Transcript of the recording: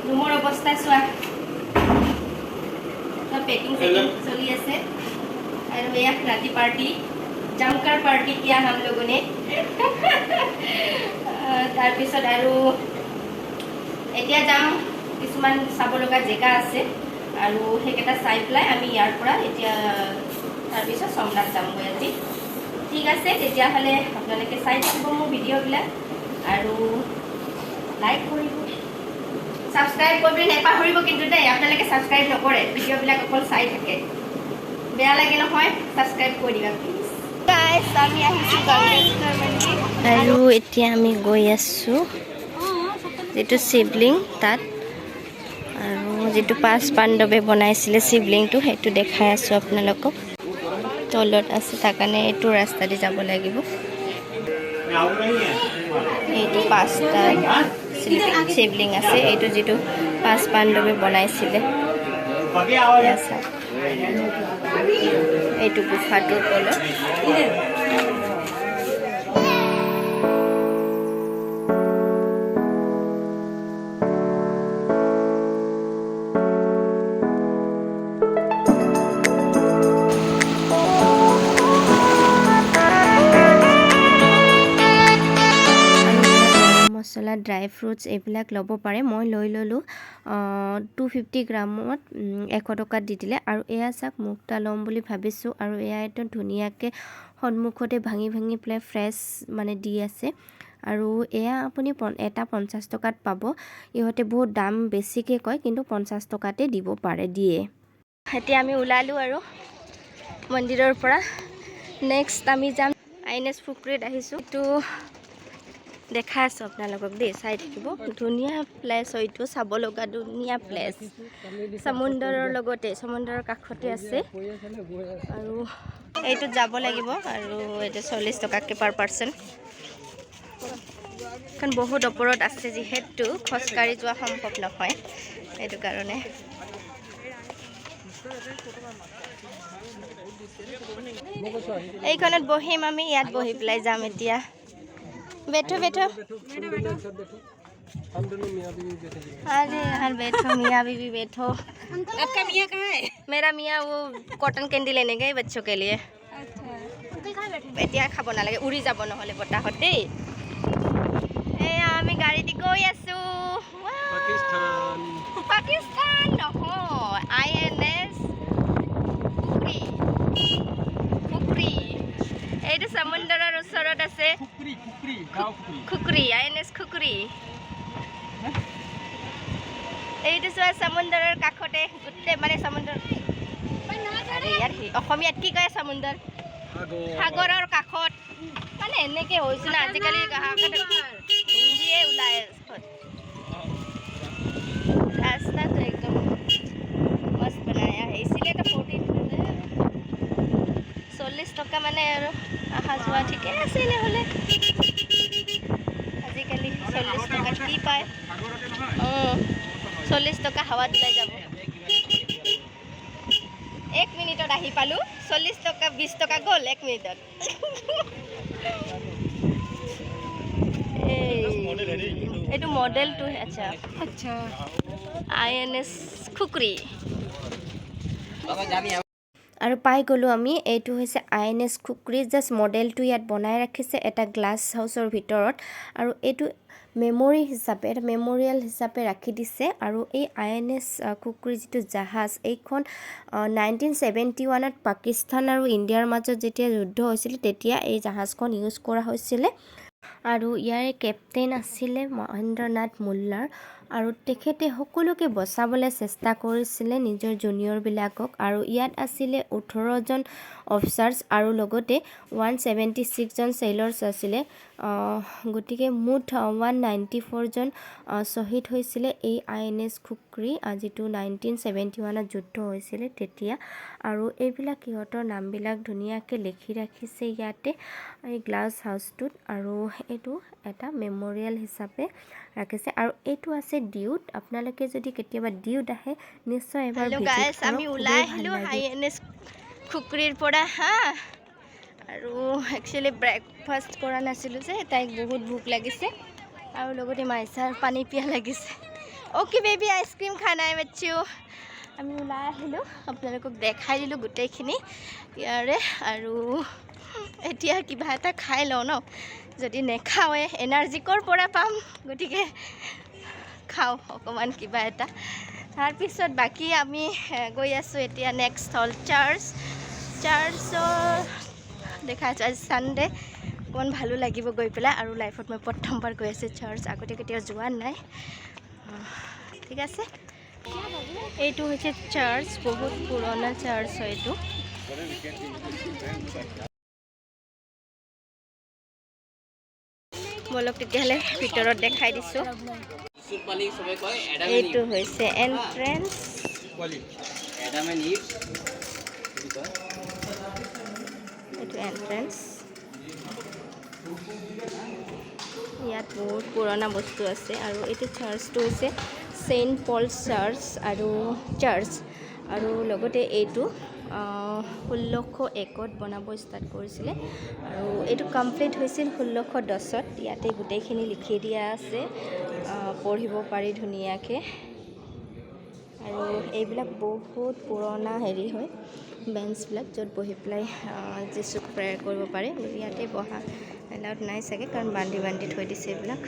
ৰুমৰ অৱস্থা চোৱা, পেকিং চেকিং চলি আছে। আৰু এয়া ৰাতি পাৰ্টি, जमकर पार्टी किया हम लोगों ने। তাৰপিছত আৰু এতিয়া যাম, কিছুমান চাব লগা জেগা আছে আৰু সেইকেইটা চাই পেলাই আমি ইয়াৰ পৰা এতিয়া তাৰপিছত সোমনাথ যামগৈ আজি। ঠিক আছে, তেতিয়াহ'লে আপোনালোকে চাই থাকিব মোৰ ভিডিঅ'বিলাক আৰু লাইক কৰিব, ছাবস্ক্ৰাইব কৰিবলৈ নাপাহৰিব কিন্তু দেই। আপোনালোকে ছাবস্ক্ৰাইব নকৰে, ভিডিঅ'বিলাক অকল চাই থাকে, বেয়া লাগে নহয়। ছাবস্ক্ৰাইব কৰি দিবা প্লিজ। গাইছ, আমি আহিছোঁ গংগেশ্বৰ মন্দিৰ আৰু এতিয়া আমি গৈ আছোঁ যিটো শিৱলিং তাত, আৰু যিটো পাঁচ পাণ্ডৱে বনাইছিলে শিৱলিংটো, সেইটো দেখাই আছোঁ আপোনালোকক। তলত আছে, তাৰ কাৰণে এইটো ৰাস্তা দি যাব লাগিব। এইটো পাঁচটা শিৱলিং আছে, এইটো যিটো পাঁচ পাণ্ডৱে বনাইছিলে। এয়া চাওক, এইটো গুফাটোৰ তলত। মছলা, ড্ৰাই ফ্ৰুটছ এইবিলাক ল'ব পাৰে। মই লৈ ল'লোঁ 250 গ্ৰামত 100 টকাত দি দিলে। আৰু এয়া চাওক, মুক্তা ল'ম বুলি ভাবিছোঁ। আৰু এয়া একদম ধুনীয়াকৈ সন্মুখতে ভাঙি ভাঙি পেলাই ফ্ৰেছ মানে দি আছে। আৰু এয়া আপুনি এটা 50 টকাত পাব। ইহঁতে বহুত দাম বেছিকৈ কয়, কিন্তু 50 টকাতে দিব পাৰে, দিয়ে। এতিয়া আমি ওলালোঁ আৰু মন্দিৰৰ পৰা। নেক্সট আমি যাম আই এন এছ পুখুৰীত আহিছোঁ। এইটো দেখাই আছোঁ আপোনালোকক দেই, চাই থাকিব। ধুনীয়া প্লেচ হয় এইটো, চাব লগা ধুনীয়া প্লেচ। সমুন্দৰৰ লগতে, সমুন্দৰৰ কাষতে আছে। আৰু এইটোত যাব লাগিব আৰু এইটো 40 টকাকৈ পাৰ পাৰ্চন, কাৰণ বহুত ওপৰত আছে যিহেতু খোজকাঢ়ি যোৱা সম্ভৱ নহয়, সেইটো কাৰণে। এইখনত বহিম আমি, ইয়াত বহি পেলাই যাম এতিয়া। बैठो बैठो। हम दोनों मियाँ बीवी बैठेंगे। अरे यार, बैठो, मियाँ बीवी बैठो। आपका मियाँ कहाँ है? मेरा मियाँ वो कॉटन कैंडी लेने गए बच्चों के लिए। अच्छा, अंकल कहाँ बैठे? এতিয়া খাব নালাগে, উৰি যাব নহ'লে বতাহত দেই। এয়া আমি গাড়ী দি গৈ আছো। পাকিস্তান। পাকিস্তান নহয়, আই এন এছ পুখুৰী, পুখুৰী। এইটো সমুদ্ৰৰ ওচৰত আছে। খুকৰি, খুকৰি গাঁও, খুকৰি। খুকৰি, আই এন এছ খুকৰি। এইটো চোৱা, সমুদ্ৰৰ কাষতে গোটেই মানে সমুদ্ৰ। আৰে ইয়াৰ অসমীয়াত কি কয় সমুদ্ৰ? সাগৰৰ কাষত মানে এনেকে হৈছে না, আজিকালি হিন্দীয়ে ওলাই আছে। रास्ता तो एकदम मस्त बनाया है, इसीलिए तो 40, 40 টকা মানে আৰু অহা যোৱা ঠিকে আছে। এনেহ'লে আজিকালি 40 টকাত কি পায়? অঁ, 40 টকা হাৱাত ওলাই যাব। এক মিনিটত আহি পালোঁ। 40 টকা, 20 টকা গ'ল এক মিনিটত। এই এইটো মডেলটো, আচ্ছা। अच्छा। আই এন এছ খুকৰি। আৰু পাই গ'লোঁ আমি। এইটো হৈছে আই এন এছ খুকৰি। জাষ্ট মডেলটো ইয়াত বনাই ৰাখিছে এটা গ্লাছ হাউচৰ ভিতৰত আৰু এইটো মেমৰি হিচাপে, এটা মেমৰিয়েল হিচাপে ৰাখি দিছে। আৰু এই আই এন এছ খুকৰি যিটো জাহাজ, এইখন 1971ত পাকিস্তান আৰু ইণ্ডিয়াৰ মাজত যেতিয়া যুদ্ধ হৈছিলে, তেতিয়া এই জাহাজখন ইউজ কৰা হৈছিলে। আৰু ইয়াৰে কেপ্টেইন আছিলে মহেন্দ্ৰনাথ মুল্লাৰ আৰু তেখেতে সকলোকে বচাবলৈ চেষ্টা কৰিছিলে, নিজৰ জুনিয়ৰবিলাকক। আৰু ইয়াত আছিলে 18জন অফিচাৰ্ছ আৰু লগতে 176জন চেইলাৰ্ছ আছিলে। গতিকে মুঠ 194জন শ্বহীদ হৈছিলে এই আই এন এছ খুকৰি, যিটো 1971ত যুদ্ধ হৈছিলে তেতিয়া। আৰু এইবিলাক সিহঁতৰ নামবিলাক ধুনীয়াকৈ লিখি ৰাখিছে ইয়াতে এই গ্লাছ হাউচটোত। আৰু এইটো এটা মেমৰিয়েল হিচাপে ৰাখিছে। আৰু এইটো আছে ডিউত। আপোনালোকে যদি কেতিয়াবা ডিউত আহে, নিশ্চয় এবাৰ হেল্ল' ভিজিট গাইছ, কৰক, আমি খুবেই ওলাই ভাল আহিলোঁ লাগিব। আই এন এছ খুকৰিৰ পৰা। হা, আৰু একচুৱেলি ব্ৰেকফাষ্ট কৰা নাছিলোঁ যে তাইক বহুত ভোক লাগিছে আৰু লগতে মাইচাৰ পানী পিয়াহ লাগিছে। Okay baby, ice cream खाना है बच्चों। আমি ওলাই আহিলোঁ, আপোনালোকক দেখাই দিলোঁ গোটেইখিনি ইয়াৰে। আৰু এতিয়া কিবা এটা খাই লওঁ ন। যদি নেখাওঁৱে, এনাৰ্জি ক'ৰ পৰা পাম? গতিকে খাওঁ অকণমান কিবা এটা। তাৰপিছত বাকী আমি গৈ আছোঁ এতিয়া। নেক্সট হ'ল চাৰ্চ। চাৰ্চৰ দেখাই আছোঁ। আজি ছানডে, অকণমান ভালো লাগিব গৈ পেলাই। আৰু লাইফত মই প্ৰথমবাৰ গৈ আছোঁ চাৰ্চ, আগতে কেতিয়াও যোৱা নাই। ঠিক আছে, এইটো হৈছে চাৰ্চ। বহুত পুৰণা চাৰ্চ হয় এইটো। ব'লক তেতিয়াহ'লে, ভিতৰত দেখাই দিছোঁ। এইটো হৈছে এণ্ট্ৰেঞ্চ। Adam and Eve বুলি কয়। এইটো এণ্ট্ৰেঞ্চ। ইয়াত বহুত পুৰণা বস্তু আছে। আৰু এইটো চাৰ্চটো হৈছে ছেইণ্ট পল চাৰ্চ আৰু চাৰ্চ আৰু লগতে এইটো 1601ত বনাব ষ্টাৰ্ট কৰিছিলে আৰু এইটো কমপ্লিট হৈছিল 1610ত। ইয়াতে গোটেইখিনি লিখি দিয়া আছে, পঢ়িব পাৰি ধুনীয়াকৈ। আৰু এইবিলাক বহুত পুৰণা হেৰি হয়, বেঞ্চবিলাক, য'ত বহি পেলাই যীচুক প্ৰেয়াৰ কৰিব পাৰে। ইয়াতে বহা এলাউড নাই চাগে, কাৰণ বান্ধি বান্ধি থৈ দিছে এইবিলাক।